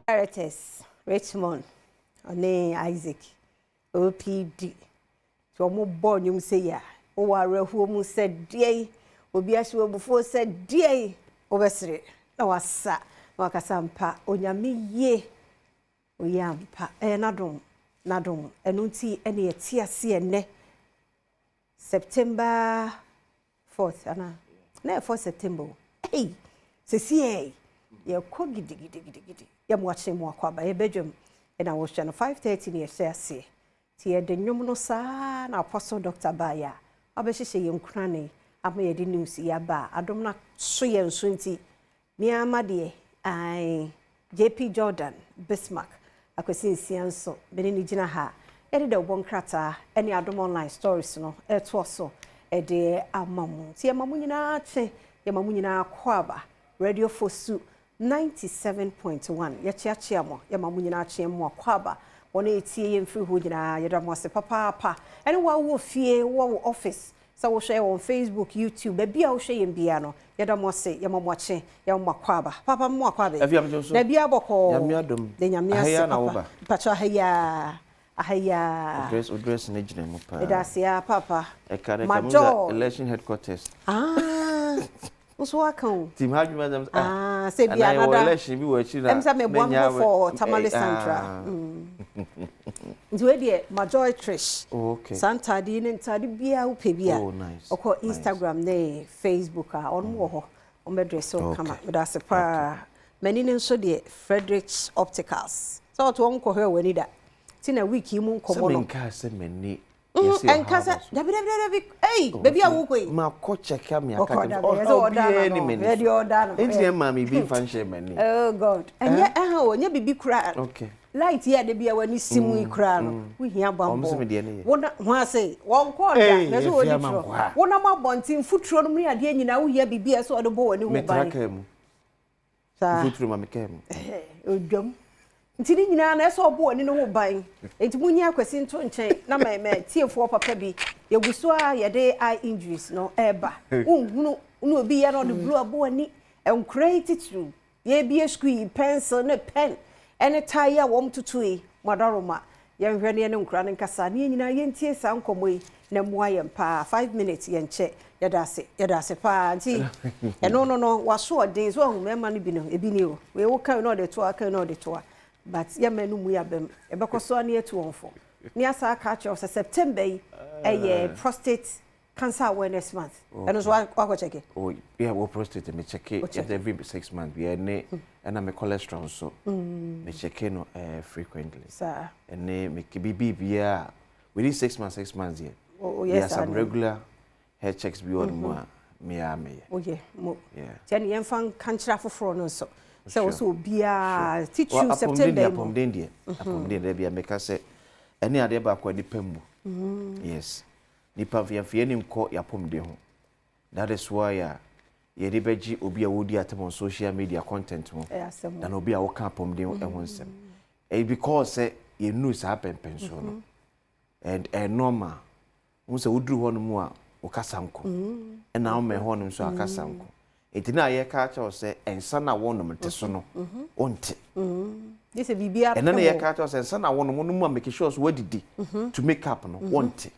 Directors Richmond ɔne Isaac OPD nti wɔn bɔ nnwom sɛ yi a wowɔ awerɛhoɔ mu sɛ deɛ yi obi ahyɛ wɔ abufuo sɛ deɛ yi wobɛsere na wasa na wakasa mpa Onyame yie oyɛ ampa ɛyɛ n'adom n'adom ɛno nti ɛne yɛte ase ɛnnɛ September 4th ana na yɛ 4 September o ei sɛsi ɛ yɛkɔ gidigidigidigidi yɛ mo akye mo akɔ aba yɛbɛdwam ɛna wɔhwɛ no 5:30 ne yɛhyɛ aseɛ nti yɛde nnwom no saa na Apostle Doctor baeɛ a wabɛhyehyɛ yɛn nkurane ama yɛde news yi aba a adom no so yɛn so nti nneɛma deɛ ae JP Jordan Bismarck Akwasi Nsia nso bɛne ne gyina ha yɛde dɛ wobɔ nkrataa ne Adom Online stories no ɛtoɔ so ɛde ama mo nti yɛma mo nyinaa kye yɛma mo nyinaa kɔ aba Radio Fosu 97.1 yɛkyeakyea mo yɛma mo nyinaa kye mo akɔ aba wɔn a ɛtie yɛn mfiri hɔ nyinaa yɛda mo ase papaapa ɛne wɔawɔ fie wɔ wo office sɛ wohwɛ wɔn Facebook, YouTube, baabi a wohwɛ yɛn bia no yɛda mo ase yɛma mo akye yɛma mo akɔ aba papa mo akɔ aba Afia mjo so. na bia bɔkɔɔ Nyame adom. De Nyame Aha yi ase ara na papa woba. mpakyɛ aha yi ara aha yi ara Dress o dress ne gyina mu paa. Ɛda ase a papa. Ɛka ne ka mu Major. Election headquarters. Ah, nso waka o. Team ha adwuma dɛm. Ah, sɛ bi anaa yɛwɔ another election bi wɔ akyiri na. Ɛm sɛ meboa menya mo for Tamale Central. ah. Nti wei deɛ Majoy Trish. Oh, okay. Saa ntaade yi ne ntaade biara wopɛ bi a. Oh, nice. Ɔkɔ Nice. Instagram ne Facebook a ɔno wɔ hɔ. Ɔmbɛdress wo Okay. kama. Meda ase paa. M'ani no nso deɛ Frederick's Opticals. Sɛ ɔto wɔn nkɔhwɛ w'ani da. Ti na week yi mu Sɛ nkɔmmɔ no. menkaa sɛ m'ani yɛsɛ Ɛnka ɔhaw sɛ wɔ so. dabi dabi dabi. Ei, baabi a wokɔ yi. Makɔ check a me aka Ɔkɔ kyerɛ dabi, me ɛsɛ sɛ ɔhaw ɔda biara no ni no. m'ani Ɛdeɛ so. ɔda no. Enti na ɛma me bi mfa nhyɛ m'ani. Oh God. Ɛnyɛ ɛha o, ɛnyɛ bibi koraa. Okay. Light yi a de bi a w'ani si mu yi koraa no, wohia Ɔmo sɛ bammɔ. me deɛ ne yɛ. Wo na ho ase, wɔn kɔɔ da, Ei, na sɛ yɛfi wɔdi ama twerɛ. nkɔ ha. Wo nam abɔnten mfuturo no mu ne adeɛ nyinaa wohia biribi a ɛsɛ ɔde bɔ w'ani ho Metra ban. kaa mu. Saa. Mfuturo ma me kaa mu. Odwam. Nti ne nyinaa na ɛsɛ ɔbɔ w'ani no ho ban. Nti munyi Akwasi nto nkyɛn na mɛ tiefoɔ papa bi. Yɛgu so a yɛde eye injuries no ɛreba. Wonhunu ne obi yɛ na ɔde glue abɔ w'ani. Nkora yi titiriw. Yɛbie sukuu yi pencil ne pen ɛne tie a wɔn tutu yi madaroma. Yɛnhwɛ ne yɛne nkora no nkasa ne yɛn nyinaa yɛntie saa nkɔmmɔ yi na mmoa yɛn paa. 5 minutes yɛnkyɛ yɛda ase paa nti ɛno no waso ɔden so ahu mmarima no bi no ebi ni o wei wo kan na ɔde toa kan na ɔde toa but yɛmma no mu yɛ abɛm yɛbɛkɔ so ne yɛtu wɔn fo ne asa aka akyerɛ wo sɛ September yi ɛyɛ Prostate Cancer Awareness Month. Ɛno nso wakɔ check? Oh, yeah, well, prostate me check it Oh, check. every 6 months. Yeah, ne ɛna me cholesterol nso. Me check no frequently. Saa. Ɛne me bibi biara within 6 months, 6 months yeah. Oh, There yes, are some I know. regular health checks bi wɔ no mu a me a meyɛ. Woyɛ mo. Yeah. Nti ɛne yɛmfa nka nkyerɛ afoforɔ no nso sɛ wo Sure. sɛ obiara titiriw Well, apɔmuden September deɛ yi mu. Apɔmuden deɛ bi a meka sɛ ɛne adeɛ baako a nipa mu. Yes. Nipa yɛmfa yɛn nkɔ yɛapɔmuden ho. That is why a yɛde bɛgye obi a wɔdi atam on social media content ho. Ɛyɛ asɛm o. Na obi a wɔka apɔmuden ho nsɛm. Ɛyɛ because sɛ yɛnnu saa pɛmpɛnsoɔ no. And ɛyɛ normal. Wo sɛ woduru hɔ nom a wokasa nko. Ɛna womɛ hɔ nom nso akasa nko. Enti na yɛka kyerɛ wo sɛ ɛnsa na wɔnom te so no, wonte. Gye sɛ biribi Ɛno na apem wo. yɛka kyerɛ wo sɛ nsa na wɔnom no mu a make sure so wadidi to make up no, wonte.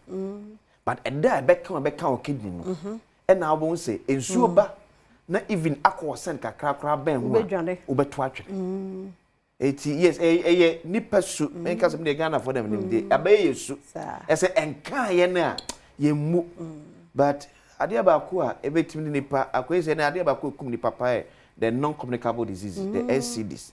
But ɛda a ɛbɛka wo ɛbɛka wo kidney no, ɛna wobɛhu sɛ nsuo ba na even akɔ sɛn kakra koraa bɛn ho a Wobɛdwane. wobɛto atwene. Eti yes, ɛyɛ nipa su. Menka sɛ medeɛ Ghanafoɔ dɛm nim de abɛyɛ yɛ su. Saa. Ɛsɛ ɛnka yɛ no a yɛmmu. But adeɛ baako a ɛbɛtumi de nipa akɔyɛ sɛ ɛnɛ adeɛ baako a ɛkum nipa paa yɛ the non-communicable diseases, the NCDs.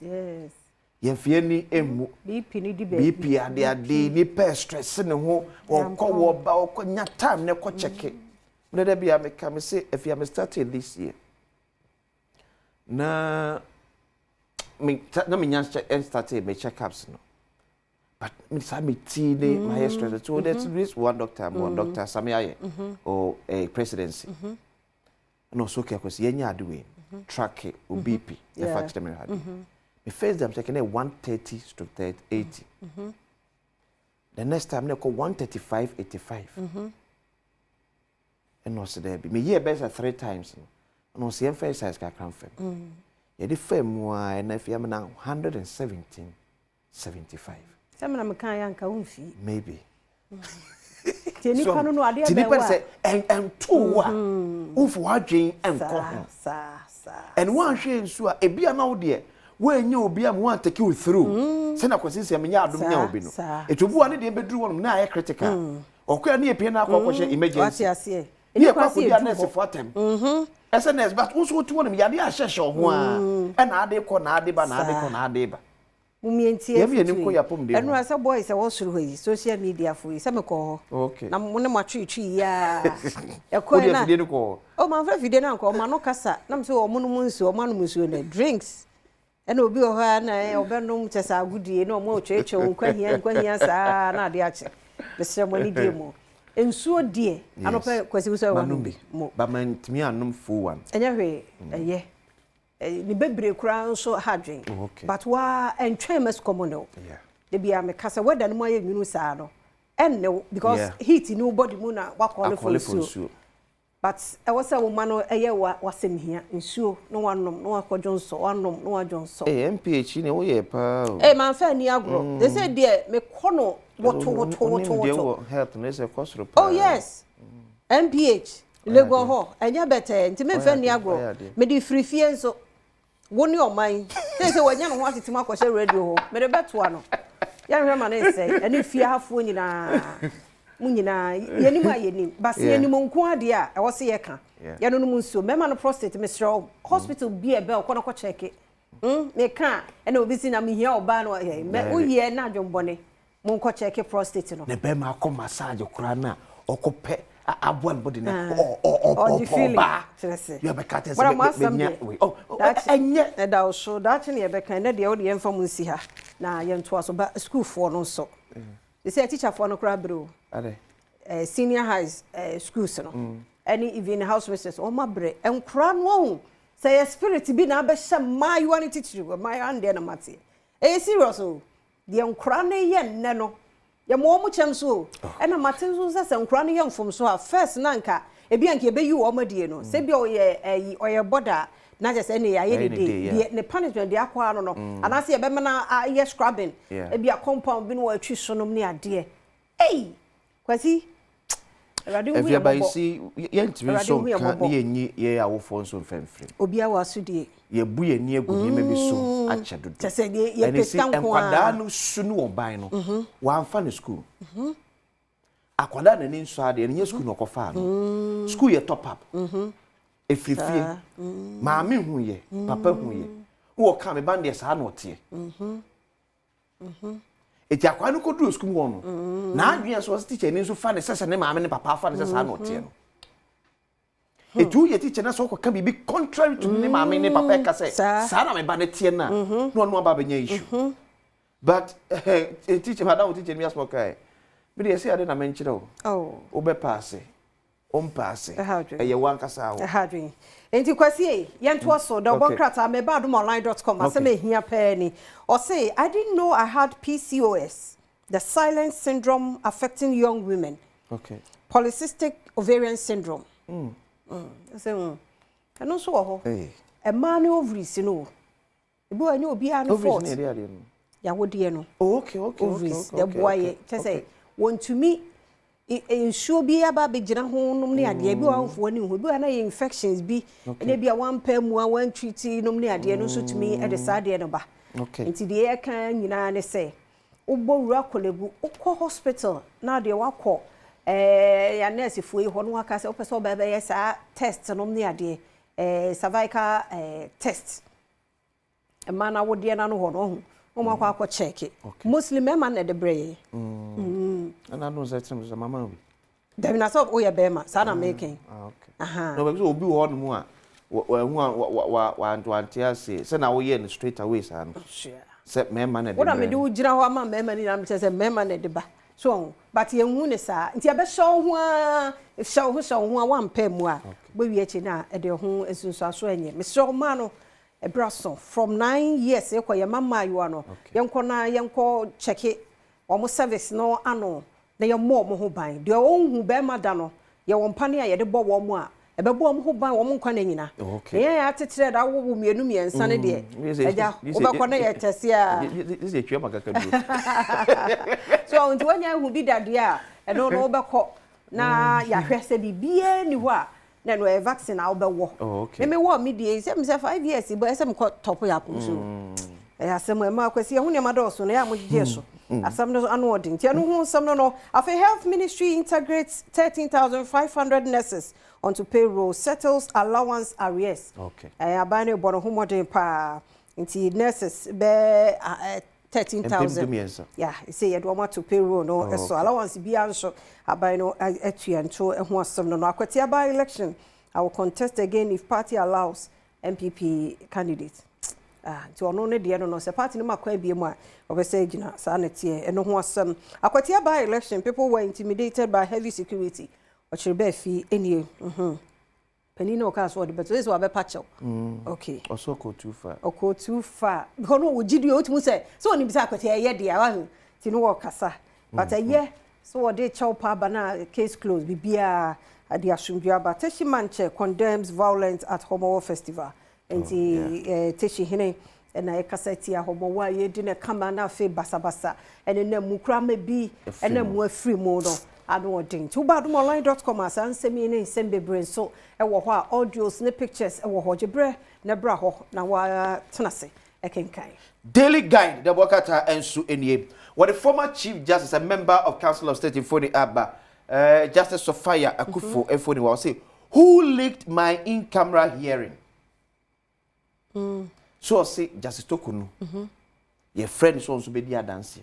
Yɛmfa yɛn ani mmu. BP ni di baabi. BP ade ade nipa stress ne ho ɔkɔ wɔ ba ɔkɔ nya time ne kɔ check. Mene da bi a meka me se afi a me started this year na me na me nya started me checkups no, but me saa me ti ne ma yɛ stress, so there's this one doctor mo, Doctor Sami ayɛ o presidency ɛna ɔso kɛ kɔsi yɛnyɛ ade wei track o BP ɛfa kyerɛ me ade me. First time check na 130/80, the next time na ɛkɔ 135/85. Ɛna ɔsɛ dɛbi meyɛ bɛyɛ sɛ three times no ɛna ɔsɛ yɛmfa exercise kakra mfam. Yɛde faa mu a, ɛna afei amena 117 75. Sɛ mena meka yɛ anka womfii. Maybe. Nti nipa no adeɛ Nti bɛn nipa wa sɛ ɛnto wo a, womfa w'adwen ɛnkɔ ho. Saa saa. Ɛne woanhwɛ nso a, ebi a na wo deɛ woanyɛ obi a ma woantake wo through sɛna Kwasi sɛ menyɛ adom nya obi no. Ɛti obi wa ne deɛ bɛduru hɔnom na ayɛ critical. Ɔkɔ a ne yɛpie no akɔ akɔhyɛ emergency. Wate aseɛ. Ne yɛkɔ Nipa se akɔdi a yɛduru hɔ. nursefoɔ atɛm. Ɛsɛ nurse, but wo nso wote hɔnom, yadeɛ ahyɛhyɛ wo ho a, ɛna ade kɔ na ade ba na ade kɔ na ade ba. Mumientie. Yɛm yɛ nim kɔ yɛapɔmuden ho. Ɛno a sɛ boys a ɛwɔ soro hɔ yi, social media fo yi, sɛ mekɔ hɔ. Na mo ne mo atwetwe yi a. Ɛkɔ Wode na afidie no kɔ hɔ? Oh, mamfa afidie no ankɔ, ɔma no kasa. Na mesɛ ɔmo nom nsuo, ɔmo anom nsuo no, drinks. Ɛna obi wɔ hɔ a na ɔbɛnom kyɛ sɛ agodie na ɔmo twetwe wo nkwahia nkwahia saa na ade akye. Mesrɛ mo ani die mu. Nsuo deɛ, anɔpɛ Kwasi wo sɛ Manom wanom bi. Mo. Ba mantumi anom full one. Ɛnyɛ hwee, ɛyɛ. Ne bebree koraa nso ha adwen. But wa ɛntwɛn ma sukɔm ne wo. Da bia meka sɛ weather no mu ayɛ nwunu saa no, ɛnne wo because heat ni wo body mu na wakɔle for Akɔle for nsuo. nsuo. But ɛwɔ sɛ wo ma no ɛyɛ wasɛm hia nsuo na wanom na wakɔdwo nsɔ, wanom na wadwo nsɔ. Eh, MPH ne woyɛ paa o. Eh, manfa ani agorɔ. They say deɛ mekɔ no woto woto woto Wonim deɛ woto. wɔ health no sɛ kɔ soro paa. Oh yes. MPH Lagos hɔ ɛnyɛ bɛtɛɛ nti memfa ni agorɔ. Ɔyɛ adeɛ. Mede firi fie nso. Wo ne ɔman. Sɛ wanya ne ho atetem akɔhyɛ radio hɔ. Mede bɛtoa no. Yɛnhwɛ ma ne nsɛe. Ɛne fie hafoɔ nyinaa. Mo nyinaa yɛnim a yɛnim. Basi yɛnim nko adeɛ a ɛwɔ sɛ yɛka. Yɛno no mu nsuo. Mmarima no prostate mesrɛ wo. Hospital bi a ɛbɛn kɔ na kɔ check. Meka ɛna obi si na mehia ɔbaa no ɛ mɛ woyɛ na adwombɔne. Monkɔ check prostate no. Ne bɛrima akɔ massage koraa na ɔkɔpɛ aboa ne body na Ɔgye feeling ɔba. kyerɛ sɛ. Yɛ bɛka kyerɛ Bɔra sɛ mo asɛm bɛnya deɛ. wei. Oh, Daakye- ɛnyɛ. Ɛda wo so. Daakye ne yɛbɛka ɛnɛ deɛ wode yɛmfa mu nsi ha na yɛntoa so ba sukuufoɔ no nso. Sɛ teacherfoɔ no koraa berɛ o. Ade. Senior high schools no. Ɛne even house mistress ɔma berɛ. Nkora no ɔhu sɛ yɛ spirit bi na abɛhyɛ mmaayewa no titiri. Mmaayewa no deɛ na mateɛ. Ɛyɛ serious o. Deɛ nkora no yɛ nnɛ no, yɛma wɔn kyɛm so o. Ɛna mate nso sɛ nkora no yɛ mfomso a, first na nka ebi anka yɛbɛyi wɔn adie no. Sɛ bi a ɔyɛ ɛyi ɔyɛ bɔda na kyerɛ sɛ ɛne yɛayɛ ne Yɛayɛ ne day. day, yeah. Deɛ ne punishment deɛ akɔ ano no. Anaasɛ yɛbɛma no ayɛ scrubbing. Ebi a compound bi no wɔatwi so nom ne adeɛ. Ei! Kwasi, Awurade hu Ɛfiri yɛn aba yi mmɔbɔ. si yɛntumi Awurade nso hu yɛn nka mmɔbɔ. ne yɛnyi yɛn awofoɔ nso mfɛmfiri. Obiara wɔ asodie. Yɛbu yɛn ani agu nneɛma bi so akyɛ dodo. Kyɛ sɛ deɛ yɛpɛ Ɛne sika sɛ nko nkwadaa ara. no su ne wɔn ban no, wɔamfa no school. Akwadaa n'ani nsɔ adeɛ no, nyɛ school na ɔkɔfaa no. School yɛ top up. Ɛfiri fie. Maame hu yɛ, papa hu yɛ. Wowɔ ka me ba no deɛ saa na ɔteɛ. Eti akwadaa no kɔduru school hɔ no, n'adwene sɛ ɔsɛ teacher ni nso fa ne sɛ ne maame ne papa fa ne sɛ saa na ɔteɛ no. Eti woyɛ teacher na sɛ ɔkɔka biribi contrary to ne maame ne papa ɛka sɛ saa na me ba ne teɛ no a, na ɔno aba abɛnya issue. But teacher, madam teacher mi asoma kae, me deɛ ɛsɛ ade na menkyerɛ wo. Wobɛ paase, wompaase, ɛyɛ wankasa wo. Ɛha adwene. Enti Kwasi yi, yɛntoa so, da ɔbɔ nkrataa meba adomonline.com, asɛm ehia pɛɛ ni. Ɔse, I didn't know I had PCOS, the silent syndrome affecting young women. Polycystic ovarian syndrome. Ɔse, ɛno nso wɔ hɔ. Ɛmmaa ne ovaries no. Ebi wɔ ɛnyɛ obiara no Ovaries fault. ne yɛde adeɛ no. Yawodeɛ no. Oh, okay, okay, Ovaries, okay, ɛboa yɛ. Kyɛ sɛ, wɔntumi nsuo bi aba abɛgyina ho nom ne adeɛ. Ebi wɔ ahɔfoɔ ne ho. Ebi wɔ na yɛ infections bi. Ɛna ebi a wampɛ mu a wantreat nom ne adeɛ no nso tumi ɛde saa adeɛ no ba. Nti deɛ yɛka nyinaa ne sɛ, wobɔ wura Korle-Bu, wokɔ hospital na deɛ wakɔ, ya nursefoɔ yi hɔ no waka sɛ wopɛ sɛ wobɛbɛyɛ saa test nom ne adeɛ, cervical test. Mmaa na wodeɛ na no hɔ no ho. Wɔn akɔ akɔ check. Mostly mmarima na ɛde brɛ yɛn. Ɛna no sɛ kyerɛ sɛ mama bi. Dabi na sɛ woyɛ bɛrima, saa na meka. Ah, okay. Na baabi sɛ obi wɔ hɔ nom a, wa hu a wa wante ase sɛ na woyɛ no straight away saa no. Sɛ mmarima na ɛde Wo na brɛ. mede wo gyina hɔ ama mmarima no nyinaa kyerɛ sɛ mmarima na ɛde ba. So, but yɛnhu ne saa. Nti ɛbɛhyɛ wo ho a, hyɛ wo ho, hyɛ wo ho a wampɛ mu a, bɛwie akyi na ɛde ho nsunsuanso ɛnyɛ. Mesrɛ wo ma no ɛbrɛ so from 9 years yɛkɔ yɛ mama ayewa no. Yɛnkɔ na yɛnkɔ check wɔn service no ano na yɛmmɔ wɔn ho ban. Deɛ ɔnhu bɛrima da no, yɛwɔ mpane a yɛde bɔ wɔn a Ɛbɛbɔ wɔn ho ban wɔn nkwa nna nyina. Okay. Na yɛn a yɛateterɛ da awowo mmienu mmiɛnsa no deɛ, agya, wobɛkɔ na yɛ tɛse a. This is twɛ ma kakaduro. So nti woanya ahu bi da deɛ a, ɛno no wobɛkɔ na yɛahwɛ sɛ biribiara nni hɔ a, na ɛno ɛyɛ vaccine a wobɛwɔ. Oh, okay. Me mewɔɔ me deɛ yi, sɛ mesɛ 5 years bɔ ɛsɛ mekɔ top up nso. Ɛyɛ asɛm ɛma Akwasi ɛho nneɛma dɔɔso na ɛyɛ a mogyegye so. Asɛm no ano ɔden. Nti ɛno ho nsɛm no. Afei Health Ministry integrates 13,500 nurses onto payroll, settles allowance arrears. Ɛyɛ aban no bɔ ne ho mmɔden paa. Nti nurses bɛɛ 13,000. 13,000. Yeah, sɛ yɛde wɔn ato payroll no ɛso allowance biara nso aban no atua nto ho asɛm no. Akwatia by election, "I will contest again if party allows," NPP candidate. Ah, nti ɔno ne deɛ no sɛ party no ma kwan bie mu a, ɔbɛsɛ gyina saa ne teɛ. Ɛno ho asɛm. Akwatia by election, people were intimidated by heavy security. Ɔkyerɛ bɛɛ fi nie. Panin na ɔkaa so ɔde bɛto sɛ wabɛpa kyɛw. Okay. Ɔsɔ kɔ too far. Ɔkɔ too far. Because no wɔ gyidi o, wotumi sɛ onim sɛ Akwatia ɛyɛ deɛ wahu. Nti no wɔkasa. But ɛyɛ sɛ wɔde kyɛw pa aba na case close, biribiara ade asomdwe aba. Teshi Manche condemns violence at Homowo Festival. Nti Teshi hene ɛna ɛkasa tia Homowo a yɛdi ne kama na afei basabasa ɛne na mu kura ma bi ɛna mu afiri mu no ano ɔden. Nti woba adomonline.com a, saa nsɛm yi ne nsɛm bebree nso ɛwɔ hɔ a audios ne pictures ɛwɔ hɔ. Gye berɛ na bra hɔ na watena ase ɛkenkan. Daily Guide de bɔkata nso nie. Wɔde former Chief Justice and member of Council of State mfoni aba, Justice Sophia Akufo mfoni wɔ sɛ, "Who leaked my in-camera hearing?" So ɔse Justice Torkornoo yɛfrɛ no sɛ ɔnso bɛdi adanseɛ.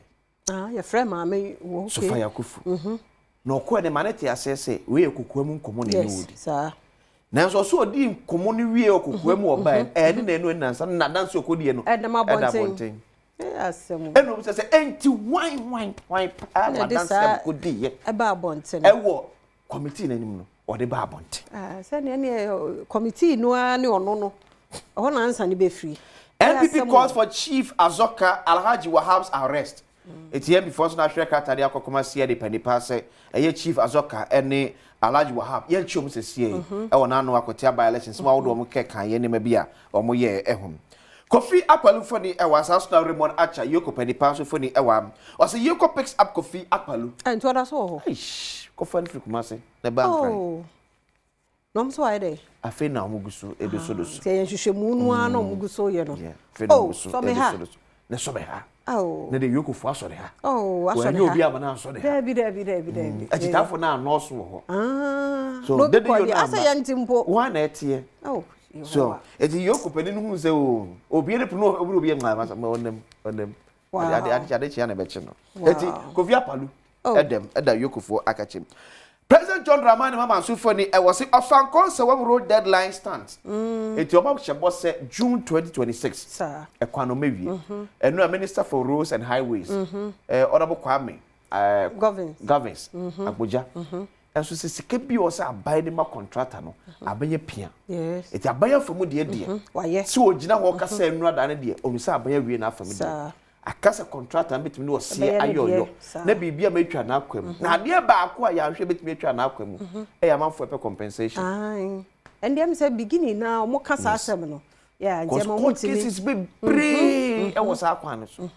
Ah, yɛfrɛ maame wɔ, okay. Sophia Akufo na ɔkɔɛ ne ma ne te aseɛ sɛ wei yɛ kokoa mu nkɔmmɔ na ɛne wɔdi. Nanso ɔsɛ ɔdi nkɔmmɔ no wie wɔ kokoa mu, ɔbaɛ ɛne na ɛno ɛnansa no n'adanseɛ ɔkɔdiɛ no ɛnam ɛda abɔnten. Abɔnten. Ɛyɛ asɛm. Ɛna obi sɛ ɛnti hwan hwan hwan paa ɛna na ɛde adanseɛ saa kɔdiiɛ ɛba abɔnten. Ɛwɔ committee n'anim no ɔde ba abɔnten. Ah, sɛnea ne committee no ara ne ɔno no ɛhɔ na ansa ne bɛfiri. Ɛyɛ NPP asɛm o. calls for Chief Azoka Alhaji Wahab's arrest. Eti NPP foɔ nso na ahwɛ krataa de akɔkɔma sie de panipa sɛ ɛyɛ Chief Azoka ɛne Alhaji Wahab yɛn kyerɛ wɔn sɛsie yi ɛwɔ n'ano Akwatia by election sɛ wɔn ahodoɔ wɔn kɛ kan yɛ nneɛma bi a wɔn yɛ ɛho. Kofi Akpaloo foni ɛwɔ asaso na Raymond Archer Yoko panipa nso foni ɛwɔ am. Ɔsɛ Yoko picks up Kofi Akpaloo. Ɛ, nti ɔda so wɔ hɔ? Eish, kɔfa no firi Kumase na ɛba Nkran. Oh. Na ɔmo nso wayɛ dɛ? Afei na wɔn gu so edu so do so. Nti ɛyɛ nhwehwɛmu no ara na ɔmo gu so yɛ no. Yeah, afei na wɔn Oh, gu so sɔmi edu ha. so do so. Ne sɔmi ha. Oh. Ne de Yoko fo asɔre ha. Oh, asɔre Wɔnyɛ ha. obi ama na asɔre ha. Daabi, daabi, daabi, daabi. Akyitaafo na anɔɔso wɔ hɔ. Ah. So Na obi dede kɔ yo deɛ na asɛ ama. yɛn ti mpo. Wɔn na ɛteɛ. Oh, So Yehowa. eti Yoko panin hu sɛ o obi ne pono obi obi nwa ma ɔnam ɔnam. Ade ade ade kyea na ɛbɛkye no. Eti Kofi Akpaloo Oh. ɛdɛm ɛda Yokofoɔ akakye. President John Dramani Mahama nso fo ni ɛwɔ se Ofankor Nsawam road deadline stands. Eti ɔmo ahyɛ bɔ sɛ June 2026 ɛkwan no mɛwie. Ɛno a Minister for Roads and Highways, Honourable Kwame Governs. Governs Agbodza ɛnso sɛ sika bi wɔ sɛ aban de ma contractor no abɛnyɛ pia. Eti aban afa mu deɛ Wayɛ. sɛ ogyina hɔ kasa nnura da no deɛ ohun sɛ aban awie n'afa mu deɛ aka sɛ contractor no bɛtumi ne ɔseɛ Ɛbɛyɛ ne ayɛ deɛ, ɔyɔ na biribi a matwa n'akwa mu na adeɛ baako a yɛahwɛ bɛtumi atwa n'akwa mu ɛyɛ amanfoɔ ɛpɛ compensation. Aye. Ɛndeɛ mi sɛ beginning na ɔmo ka saa asɛm no. Yeah, nti Cause ɛma ɔmo court ntumi. cases bebree ɛwɔ saa kwan no so.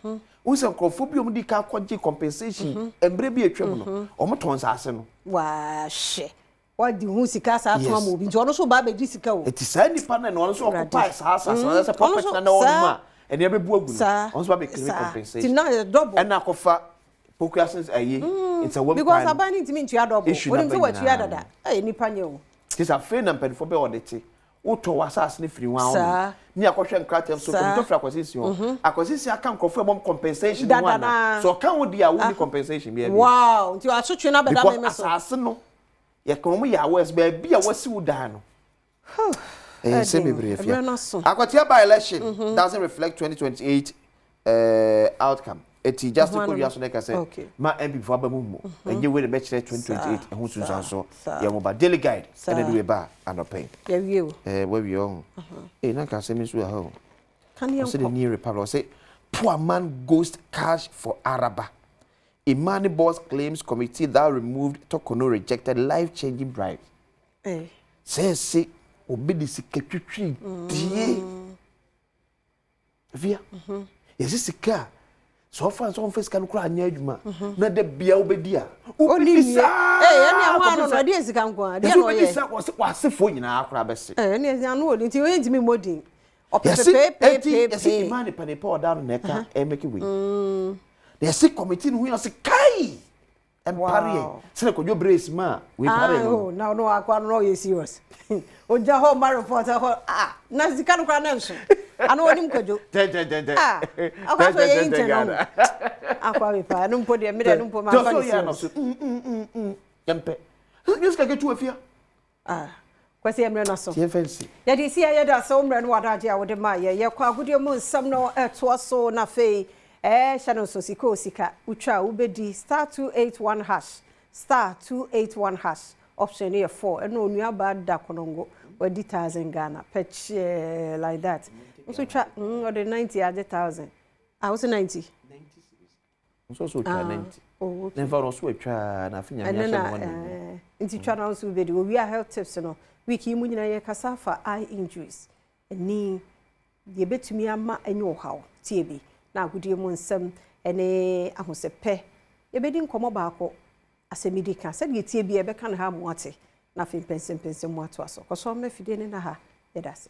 Wohu sɛ nkurɔfoɔ bi a wɔde ka akɔgye compensation mmerɛ bi atwam no, wɔn tɔn nsaase no. Wahwɛ. Wadi ho sika saa tɔn ama obi nti ɔno nso ba abɛgye sika o. Eti saa nipa no na ɔno nso Awurade. ɔkɔpae saa asase no sɛ Ɔno property nso na na ɔnom a ɛnea bɛbu agu no, ɔno nso ba bɛclaim compensation. Ti na yɛ double. Ɛna akɔfa Pokuase ayi Nsawam Because kwan no. aban ne ntumi ntua double. Issue Onim na sɛ ba watua nyinaa. dada. Ɛyɛ nipa nyɛ o. Te sɛ afei na mpanimfoɔ bɛyɛ ɔde te wotɔ w'asase no firi wɔn ahɔ ne akɔhwɛ nkrataa so kɔmtɔ firi Akwasi hɔ. Akwasi si aka nkurɔfoɔ ɛbɔm compensation ho Dada ana naa. so ɔka ho deɛ a wonni compensation bi abi. Wow, nti asotwe na bɛda Because meme so. asase no yɛka wɔn yɛ aware baabi a wɔasi wo dan no ɛyɛ nsɛm Ɛden, bebree ɛberɛ no afia. aso. Akwatia by election doesn't reflect 2028 outcome. Eti Justin Ɛho ano Kodua no. so ne ka sɛ ma NPP fo aba mu mu ɛnyɛ wei de bɛkyerɛ 2028 ɛho sunsuanso. Yɛn mo ba Daily Guide ɛna de wei ba anɔpɛ yi. Yɛwie o. Wawie ɔho ee na nka asɛm yi nso wɔ ha o. Ka ne Ɔsɛ the yɛnkɔ. New Republic ɔsɛ poor man ghost cash for Araba. Imani boss claims committee that removed Torkornoo rejected life-changing bribe. Sɛ ɛse obi de sika twitwi die. Afia, yɛse sika a, sɛ ɔfa sɛ ɔmfa sika no koraa anyɛ adwuma na da bia wobɛdi a, wobɛdi saa. Ee, ɛne ɛho ano no, ɛdeɛ sika nko a, deɛ na ɔyɛ. Yɛse wobɛdi saa, wɔse w'asefoɔ nyinaa koraa bɛse. Ee, ɛne ɛsɛ ano wɔ nti ɔyɛ ntumi mmɔ din. Yɛse, enti, Ɔpepepepepepe. yɛse imaa nipa nipa ɔda no na ɛka ɛmɛki wei. Na yɛse committee no ho yɛ ɔse kai! Ɛmpare yɛn. Sɛdeɛ Kwadwo Brace maa wei paree no no. Ah, na ɔno akwa no na ɔyɛ serious. Ɔgya hɔ ma report hɔ. Ah, na sika no koraa na nso. Ano onim Kwadwo. Tɛntɛntɛntɛ. Ah, akwa so yɛ intern no. Akwa me pa, no mpo deɛ, me deɛ no mpo ma fa ne serious. Mm mm mm mm. Yɛmpɛ. Nyɛ sika ketewa fia. Ah, Kwasi yɛ mmerɛ no aso. Yɛmfa nsi. Yɛde si yɛ yɛda sɛ wo mmerɛ no w'adagye a wode ma yɛ. Yɛkɔ agodie mu nsɛm no ɛtoa so na afei ɛɛ hyɛ no nso sika o sika wotwa a wobɛdi *281# *281# option no yɛ 4 ɛna onuabaa da konongo wadi 1000 Ghana pɛkyɛɛ like that. Nso twa ɔde 90 agye 1000. Ah, wo se 90? Nso so twa 90. Oh, okay. Na mfa no so atwa na afi nyame ahyɛ no wɔn. Nti twa na nso wobɛdi. Owia health tips no week yi mu nyinaa yɛkasa fa eye injuries. Ani deɛ bɛtumi ama ɛnyɛ ɔhaw tie bi na agodie mu nsɛm ne ahosɛpɛ. Yɛbɛdi nkɔmmɔ baako asɛm di ka sɛdeɛ tie bi ɛbɛka ne ha mu ate na afei mpɛnsɛmpɛnsɛm mu atoa so. Kɔsɔ mma fidie ne na ha yɛda ase.